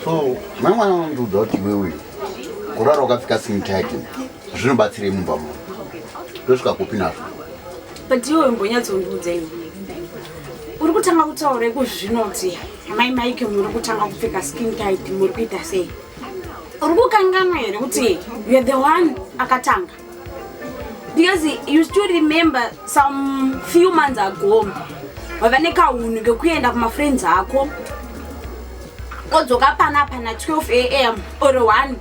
So mai mwana unondiudza kuti iwewe kurara wakapfeka skin tight zvinobatsirei mumba muno? Ndosvika kupi nazvo? But iwe umbonyatsondiudza iwe, uri kutanga kutaura iko zvinoti mai Mike muri kutanga kupfeka skin tight, muri kuita sei? Uri kukanganwa here kuti you're the one akatanga? Because you still remember some few months ago wava nekahunhu kekuenda kumafriends ako, odzoka panapa na 12 am or 1,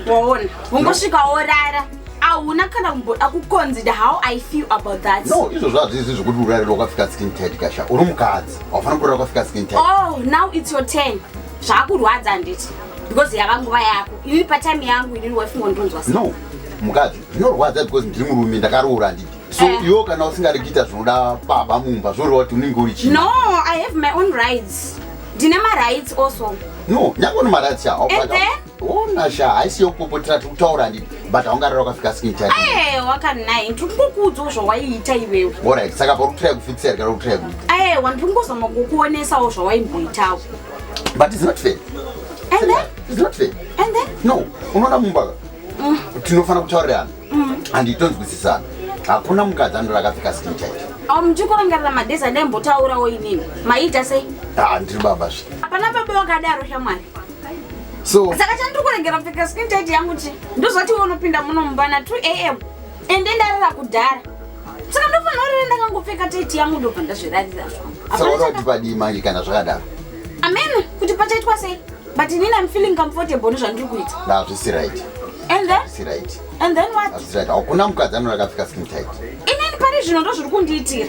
waona wongosvika worara, hauna kana kumboda kuconsider how I feel about that. No, izvozvo hazvizi zvekuti urarira wakapfeka skin tight kasha. Uri mukadzi, haufanira kurara wakapfeka skin tight. Oh, now it's your turn, zvaakurwadza handiti? Because yava nguva yako. Inini patime yangu inini waifungondonzwa sei? No mukadzi, zvinorwadza because ndiri murume, ndakaroora handiti? So iwo kana usingadi kuita zvinoda baba mumba, zvoreva kuti unenge uri chii? No, I have my own rights, ndine marights also. No, nyange une marights sha. And then? Ona sha, haisi yokupopotera, tiri kutaura handiti? But haungarara wakapfeka skin tight. Ewa kanai, ndiri kungokuudzawo zvawaiita iwewe. Alright, saka pauri kutry kufikisa here kana uri kutry kuita? Ewa, ndiri kungozama kukuonesawo zvawaimboitawo. But it's not fair. And then? It's not fair. And then? No, unoona mumba ka tinofanira kutaurirana handitonzwisisana. Hakuna mukadzi anorara akapfeka skin tight. Au muchikurangarira madhezi andaimbotaurawo inini, maiita sei? Ah, ndiri baba zve. Hapana baba wakadaro, shamwari. So saka chandiri kurengera kupfeka skin tight yangu chi ndozvati iwe unopinda muno mumba na 2 am, ende ndarara kudhara, saka ndofanira kurira ndakangopfeka tight yangu, ndobva ndazvirarira zvangu. Saka Hapana unoda kuti padii manje kana zvakadaro? Amen kuti pachaitwa sei, but inini I'm feeling comfortable nezvandiri kuita. Hazvisi right. And then? Hazvisi right. And then what? Hazvisi right, hakuna mukadzi anorara akapfeka skin tight. Inini pari zvino ndo zviri kundiitira.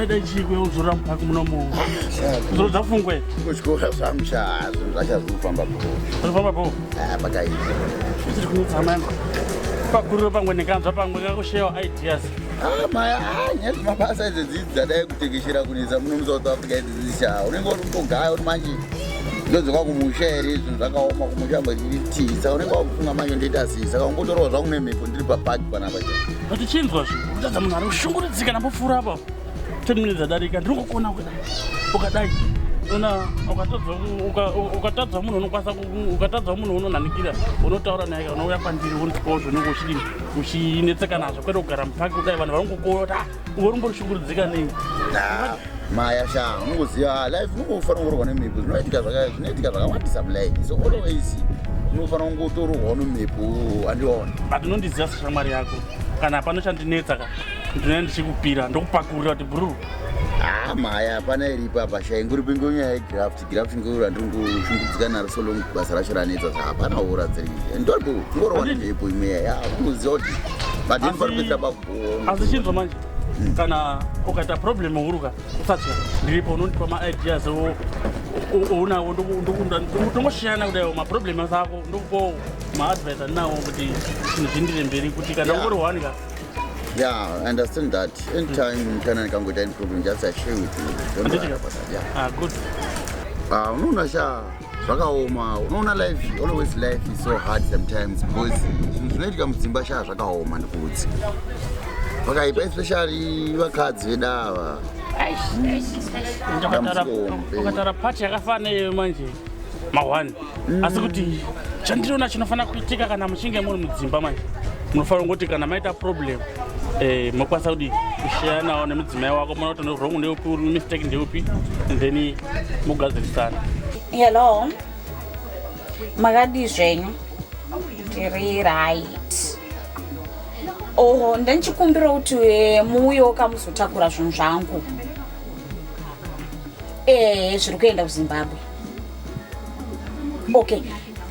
Dai chikwe uzorora mupaki munomu, uzorodza pfungwe. Kuchikora zvangu sha, zvinhu zvacho zvinofamba bho. Zvinofamba bho. Pakaipa. Tiri kunetsa mangu paguriro, pamwe nekanzwa, pamwe kakushewa ideas. Maya, nyaya dzemabasa idzi dzidzi dzadai kutekeshera kunetsa muno muSouth Africa idzi dzisha. Unenge uri kutogaya uri manje, ndodzoka kumusha here? Zvinhu zvakaoma kumusha, mbotisa unenge wakufunga manje ndoita sei? Saka ungotorwa zvangu nemhepo, ndiri papaki panapa cha. But chinzwa zve, kutadza munhu ari kushungurudzika nambopfuura apa 10 minutes dzadarika, ndiri kukona kudai, ukadai una ukatadza munhu unokwanisa ukatadza munhu unonhanikira, unotaura naye, kana unouya kwandiri wondipawo zvaunenge uchidini uchinetseka nazvo, kwete kugara mupaki kudai, vanhu varongokuona kuti, "Ah, uwe urimborishungurudzika nei?" Na maya sha, unongoziva life, unongofanira kungorwa nemhepo. Zvinoitika zvakawandisa mulife, so always unofanira kungotororwawo nemhepo, andiona. But unondiziva seshamwari yako, kana pano chandinetsa ka, ndinenge ndichikupira, ndokupakurira kuti bhururu. Mhaya hapana iripo apa sha, ingori pengo nyaya yegraft, graft ngoro randiri kungoshungurudzika naro so long basa racho ranetsa saka hapana hora dziri ndoripo ngorowa nemhepo imwe ya ungoziva kuti but ini paripedzera pakuona. Asi chinzwa manje, kana ukaita problem huru ka, usatya, ndiripo, unondipa maideas ounawo, tongoshiyana kudaiwo maproblem ako, ndokupawo maadvice andinawo kuti zvinhu zviendere mberi, kuti kana ungori one ka. Yeah, I understand that. Anytime kana ndikangoita any problem, just I share with you. Don't worry about that. Yeah. Ah, good. Ah, unoona sha zvakaoma. Unoona life, always life is so hard sometimes because zvinhu zvinoitika mudzimba sha zvakaoma ndikuudzi. Vakaipa especially vakadzi vedu ava. Ukatara pati yakafanana iyoyo manje ma1, asi kuti chandinoona chinofanira kuitika kana muchinge muri mudzimba manje, munofanira kungoti kana maita problem mokwanisa kudi kushare nawo nemudzimai wako, mona kuti wrong ndeupi, uri mistake ndeupi, and then mogadzirisana. Hello, makadii zvenyu? Ndiri right. Oho, ndandichikumbira kuti muuyewo kamuzotakura zvinhu zvangu zviri kuenda kuZimbabwe. Okay,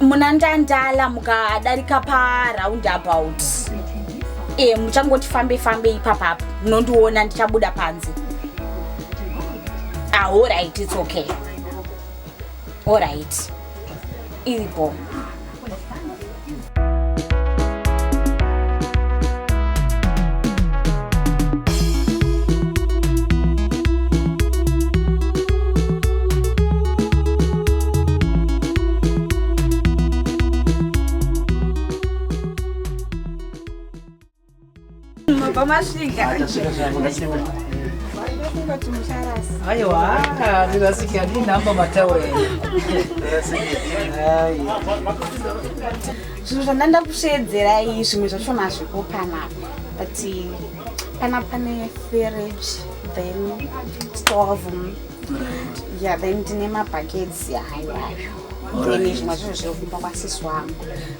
muna Ndandala, mukadarika paroundabout muchangoti fambe fambe ipapapo munondiona ndichabuda panze. Ah, alright, it's okay. Alright, iripo. Mabva masvika. Kungoti musharasi. Aiwa, ndirasiki, handii nhamba mataura. Ai. Zvinhu zvandanda kusveedzerai, zvimwe zvacho mazvipo panapa, but panapa pane fridge, then stove, yeah, then ndine mabuckets ayo ayo, then zvimwe zvacho zviri kumba kwasisi wangu,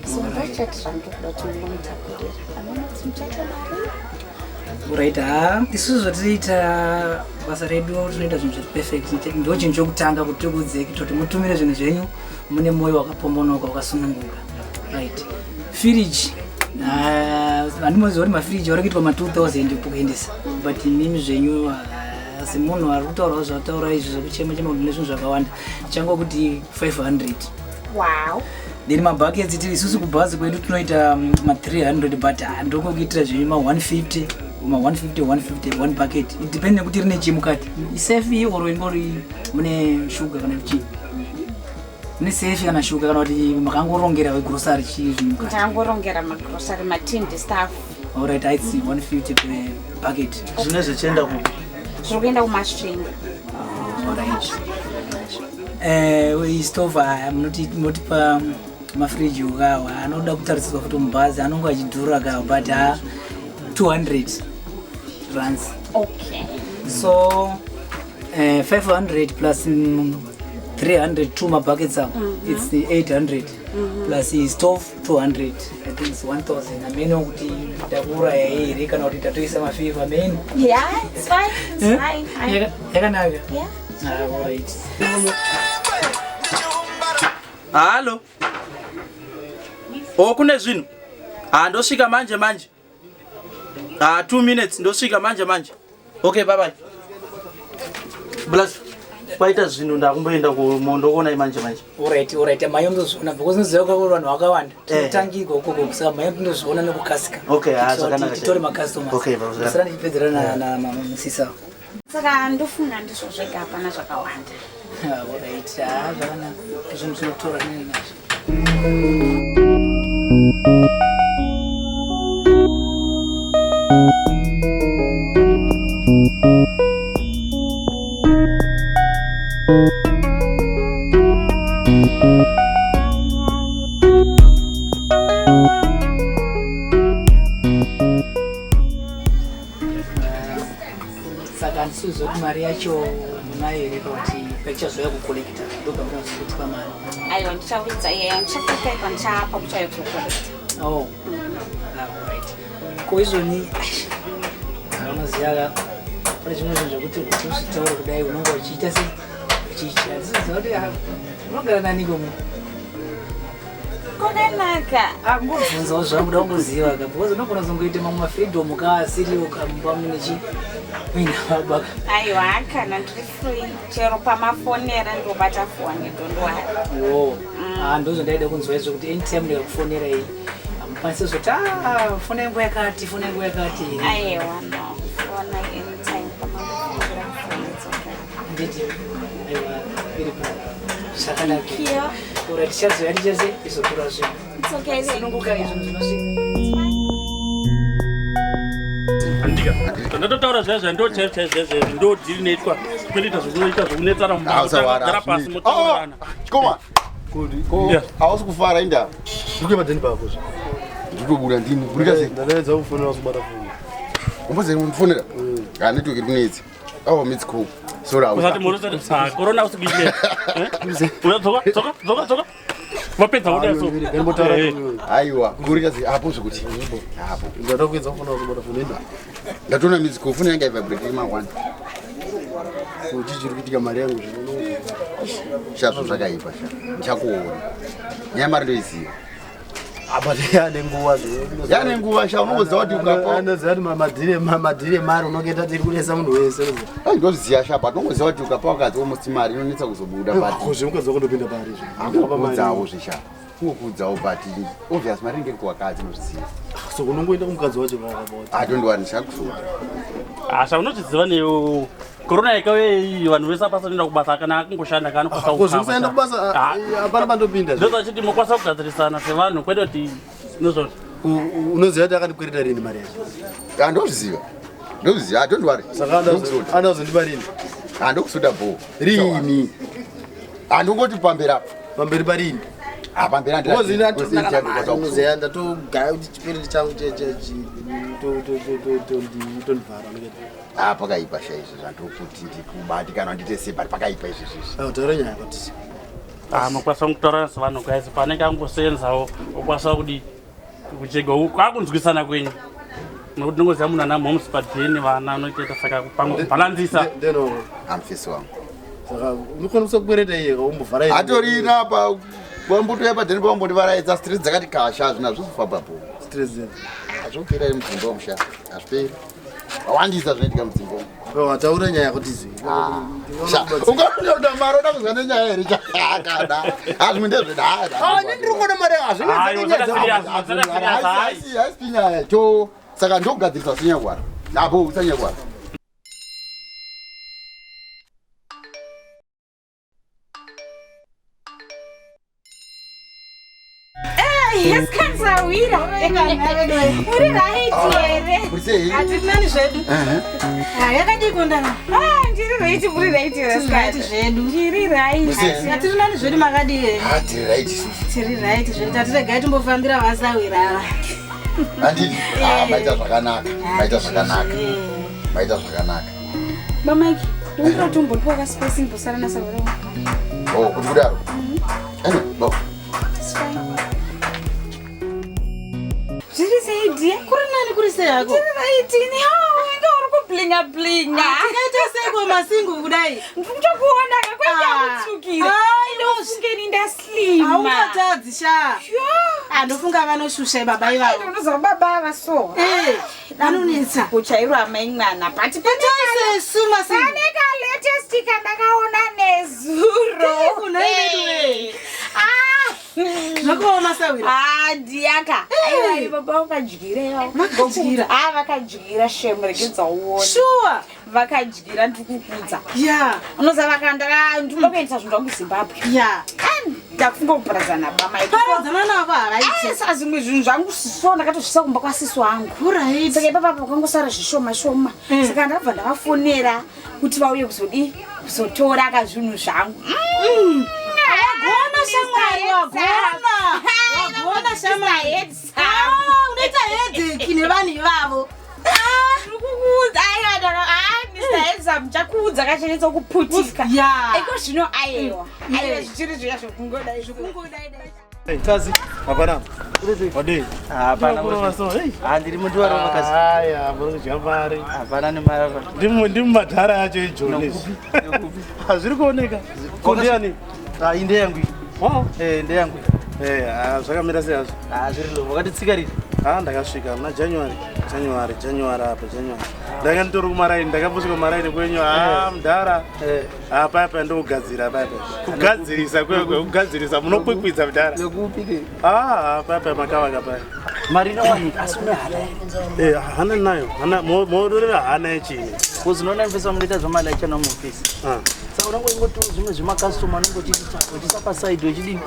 so ndochati zvandiri kuda kuti munonitakurira, anoona kuti muchaita mari. Right, ha, isusu zvatinoita basa redu, tinoita zvinhu zviri perfect. Ndo chinhu chokutanga kuti tikuudzei kuti mutumire zvinhu zvenyu mune mwoyo wakapombonoka, wakasununguka. Right, firiji handimoziva kuti mafiriji vari kuitwa ma2000 kuendesa, but imimi zvenyu, semunhu ari kutaurawo zvataura izvi zvekuchema chema kuti nezvinhu zvakawanda, tichangokuti 500. Then mabuckets, tiri isusu kubhazi kwedu tinoita ma300, but ndokukuitira zvenyu ma150, ma150, 150 one bucket. It depend nekuti rine chii mukati, isefi or ingori mune shuga kana chii, mune sefi kana shuga, kana kuti makangorongera wegrosary chii zvinhu mukati. Ndangorongera magrosary, matinned stuff. Alright, it's 150 per bucket. Zvine zvichienda kupi? Zviri kuenda kuMasvingo. Alright, istove aya munotipa mafriji ukawa anoda kutarisirwa futi mubhazi, anonge achidhura kawa, but ha, 200 rands. Okay. So 500 plus 300, two mabuckets up, it's the 800, plus the stove 200, I think it's 1000. Amene kuti ndakuuraya here kana kuti tatoisa mafever amene. Yeah, it's fine, it's fine. Yakanaka. Yeah. Ah, alright. Halo, o kune zvinhu. Ha, ndosvika manje manje. Ha, 2 minutes, ndosvika manje manje. Okay, bye bye. Plus kwaita zvinhu, ndakumboenda kumondokuonai manje manje. Alright, alright, mhayo ndozviona because noziva kwa vanhu vakawanda, tinotangirwa ukoko, saka mhayo ndozviona nekukasika. Okay, ah, Kuitira kuti zvakanaka. titore macustomers. Okay, baba, zvakanaka. Ndosara ndichipedzera namusisa. Saka ndofunga ndizvo zvega, hapana zvakawanda. Alright, ah, zvakanaka, zvinhu zvinotora nini nazvo. Saka handisiziva kuti mari yacho munayo here kana kuti paichazouya kucollecta ndopamunozokuti pamari. Aiwa, ndichaudza iye, ndichapika ipa, ndichapa kuchauya kuzocollecta. Oh, ah, alright. Ko izvoni unoziva ka. Pane zvimwe zvinhu zvekuti kuti uzvitaure kudai unonga uchiita sei uchiitya. Ndinoziva kuti ah, unogara naniko mu Kwakanaka. Angobvunzawo zvangu da kungoziva ka because unogona kuzongoita mamwe mafreedom ka asiriwo ka mumba mune chi muina baba ka. Aiwa kana ndiri free chero pamafonera ndobata foni don't worry. Wo. Ah ndozvandaida kunzwa izvo kuti anytime ndikakufonera iyi hamukwanisi kuzoti ah fona yangu yakati fona yangu yakati. Aiwa no. Fona anytime pamafonera foni it's okay. Nditi aiwa iripo. Zvakanaka. Ora tichazouya tichase izotora zvinhu. It's okay. Sununguka izvo zvinosvika. Andika. Ndatotaura zviya zviya ndo chaivo chaivo zviya zviya ndo dhiri inoitwa kwete zvekuita zvekunetsana mumba gara pasi motaurirana. Chikoma. Ko hausi kufara inda. Ndikuye madheni pako zve. Ndikutobuda ndini. Kurika sei? Ndadaidza kufonera usibata foni. Umboze kundifonera? Ha network iri kunetsa. Oh, it's cool. Sorry. Usati muri usati ah corona usikuitire. Uya dzoka dzoka dzoka dzoka. Vapedza kuda so. Aiwa, kurika sei apo zvekuti. Apo. Ndada kuedza kufonera usibata foni inda. Ndatoona miss call foni yanga ivibrate ma 1. Kuti chiri kuitika mari yangu zvino. Shazvo zvakaipa sha. Ndichakuona. Nyaya mari ndoiziva. Apa yane nguva Yane nguva sha unongoziva kuti ukapa. Anoziva kuti madhiri madhiri emari unongeta tiri kunetsa munhu wese. Ai ndoziva sha but unongoziva kuti ukapa wakadzi almost mari inonetsa kuzobuda but. Ko zvemukadzi wako ndopinda pari zve. Akuudzawo zve sha. Kungokuudzawo but obvious mari inenge kuwakadzi unozviziva. So unongoenda kumukadzi wacho I don't want ndichakusuta. Asha unochiziva neyo corona yakauya iyi vanhu vese apasanoenda kubasa kana akungoshanda kana Ko zvekusaenda kubasa hapana pandopinda. Ndozvachiti mokwanisa kugadzirisana sevanhu kwete kuti nozvoti. Unoziva kuti akandikwereta rini mari yacho? Andozviziva. Ndozviziva, don't worry. Saka anozondipa rini? Andokusuda bho. Rini? Andongoti pamberi apo. Pamberi parini? Ah, pamberi andinoziva ndatogaya kuti chikwereti changu tondivhara. Ah, pakaipa sha izvi zvandokuti ndikubati kana ndite sei but pakaipa izvi izvi. Taura nyaya kuti. Ah, mokwanisa kutaura sevanhu guys panenge angosenzawo okwanisa kudii kuchega kwakunzwisana kwenyu nokuti ndingoziva munhu ana moms padheni vana anoitoita saka pamwe kubhalanzisa amfisi wangu saka unokwanisa kukwereta iye umbovhara atorina pa wambotoya padheni pawambondivaraidza stress dzakati kasha hazvina zvozofamba po stress hazvopera iri mudzimba musha hazviperi wawandisa zvinoitika mudzimba wataura nyaya yako tizwi ungakuda mari oda kuzwa nenyaya here chakada hazvimwe ndezvedaaini ndiri kuona mari hazvinhaisi nyaya to saka ndokugadzirisa usinyakwara apo usanyakwara Yes, Kansawira. Uri right here. Hatinani zvedu. Yakadii kundana? Ah, ndiri right, muri right here. Tiri right zvedu. Ndiri right. Hatiri nani zvedu makadii here? Ah, tiri right isusu. Tiri right zvedu. Tatiregai timbofambira vasawira ava. Handiti? Ah, maita zvakanaka. Maita zvakanaka. Maita zvakanaka. Bamike, ndinoda kutombopiwa ka space ndimbosara nasawira. Oh, kuti kudaro. Anyway, bo. It's fine. Zviri sei dear? Kuri nani kuri sei hako? Ndiri right ini. Oh, inga uri kublinga blinga. Tikaita seiko masingu kudai? Ndikutokuona ka kwenge akutsvukira. Ndofunge ini ndaslima. Haungatadzi sha. Ah, ndofunga vanoshusha baba ivavo. Unoziva baba ava so. Eh, vanonetsa. Kuchairwa amai mwana but sesu masingu. Pane ka latest kandakaona nezuro. Kuna iwe. Ah. Zvakaoma sawira. Ah, ndiyaka. Aiwa baba vakadyira ivavo. Vakadyira. Ah, vakadyira shame regedza uone. Sure. Vakadyira ndikukudza. Yeah. Unoziva vakanda ndinoda kuendesa zvinhu zvangu kuZimbabwe. Yeah. Ndakufunga kuparadzana baba mai. Paradzana navo havaiti. Saka zvimwe zvinhu zvangu so ndakatozvisa kumba kwasisi wangu. Alright. Saka ipapa pakangosara zvishoma shoma. Saka ndabva ndavafonera kuti vauye kuzodii kuzotora ka zvinhu zvangu. Wagona shamwari, wagona. Wagona shamwari. Ah, unoita headache nevanhu ivavo. Ndikukuudza aiwa ndaka ah Mr. Handsome ndichakuudza kachanetsa kuputika. Yeah. Iko zvino aiwa. Aiwa Yeah. zvichiri zviya zvokungodai Zvokungodai dai. Kazi. Hapana. Wadii? Hapana. Kurova so, hey. Ah, ndiri muti warova kazi. Aya, muri kudya mari. Hapana nemari apa. Ndimu madhara acho ejoni. Nokupi? Nokupi? Hazviri kuoneka. Ko ndiani? Ah, iyi ndeyangu iyi. Oh. Eh, ndeyangu iyi. Eh, ah, zvakamira sei hazvo? Ah, zviri low. Wakatitsika rini? Ah, ndakasvika muna January. January, January apa, January. Ndanga nditori kumaraini, ndakambosvika kumaraini kwenyu. Ah, mudhara. Eh. Ah, paya paya ndokugadzira paya paya. Kugadzirisa kwekwe, kugadzirisa munokwikwidza mudhara. Nekupi ke? Ah, paya paya makavaka paya. Mari inowanika asi une hana here? Eh, hana nayo. Hana mororera hana yechini. Because unoona mfesa munoita zvamalacha namuofisi. Ah. Saka unongoingotora zvimwe zvemakastoma unenge uchiita uchiisa pasaidi uchidini.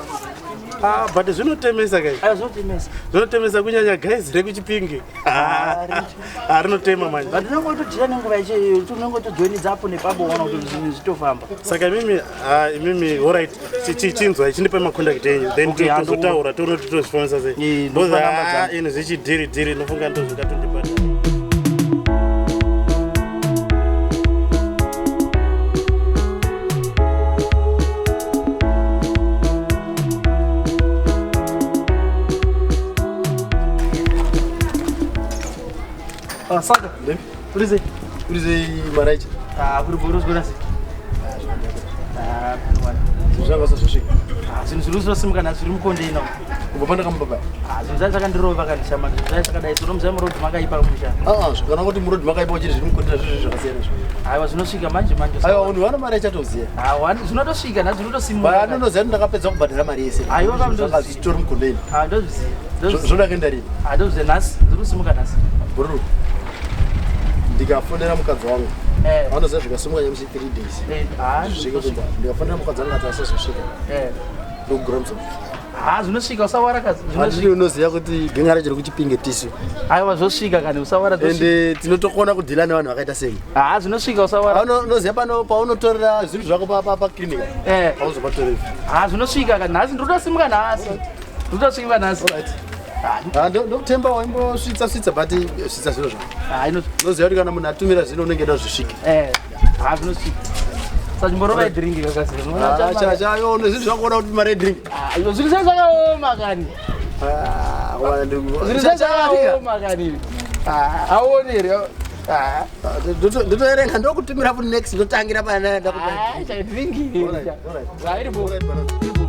Ah, but zvinotemesa kai. Ayo zvinotemesa. Zvinotemesa kunyanya guys rekuchipinge. Ah, rinotema manje. But unongotodyira nenguva yacho iyoyo, unongotojoinidza apo nepapo woona kuti zvinhu zvitofamba. Saka imimi, ah, imimi, alright, chinzwa chindipa macontact enyu then Okay, tozotaura toona kuti tozvifambisa sei. Eh, Because ndopa namba ah, dzangu. ini zvichidhiri dhiri nofunga ndozvingatondibata. Ah, saka. Uri sei? Uri sei maraicha? Ah, kuri bhoro zvikuita sei? Ah, panowana. Zvinhu zvanga zvasvika. Ah, zvinhu zviri kuzosimuka nhasi zviri mukondeina. Kubva pandakamupa paya. Ah, zvinhu zvai zvakandirova kani shama, zvinhu zvai zvakadai. Soro muzai murodhi makaipa kumusha. Ah, ah, kana kuti murodhi makaipa uchiti zviri mukondeina zvizvi zvakasiyana izvo. Aiwa zvinosvika manje manje. Aiwa, unhu vana mari achatoziya. Ah, wani zvinotosvika nhasi zvinotosimuka. Vaya anonoziya kuti ndakapedza kubhadhara mari yese. Aiwa, Zvanga ndoziya. zvichitori mukondeina. Ah, ndozviziya. Ndozviziya. Zvoda kuenda rini? Ah, ndozviziya nhasi, zviri kusimuka nhasi. Bhururu. Ndikafonera mukadzi wangu. Eh. Anoziya zvikasimuka nyamusi 3 days. Eh, ah, Zvisvike kumba. Ndikafonera mukadzi wangu ati asazosvika. Eh. Ndokugura musoro. Ah, zvinosvika usawara kazi. Handiti Zvinosvika. unoziya kuti genga racho rekuchipinge tisu. Aiwa zvosvika kani usawara zvosvika. Ende tinotokona kudhila nevanhu vakaita semi. Ah, zvinosvika usawara. Unoziya pano paunotorera zvinhu zvako paklinika. Eh. Pauzopatoreri. Ah, zvinosvika kani nhasi ndiri kutosimuka nhasi. Ndiri kutosimuka nhasi. Ah, ndokutemba waimbosvitsa svitsa but svitsa zviro zvako. Ah, ino Unoziya kuti kana munhu atumira zvino unenge da zvisvike. eh. Ah, zvinosvika. Saka chimborova idringi kakasi. Ah, cha cha yo zvinhu zvakuona kuti mari yedrink. Ah, izvo zvinhu zvai zvakaoma kani. Ah, wala Zvinhu zvai zvakaoma kani. Ah, aone here. Ah, Ndotoerenga ndokutumira futi next ndotangira pana ah, cha dringi. Alright, alright. Zvairi bo. Alright,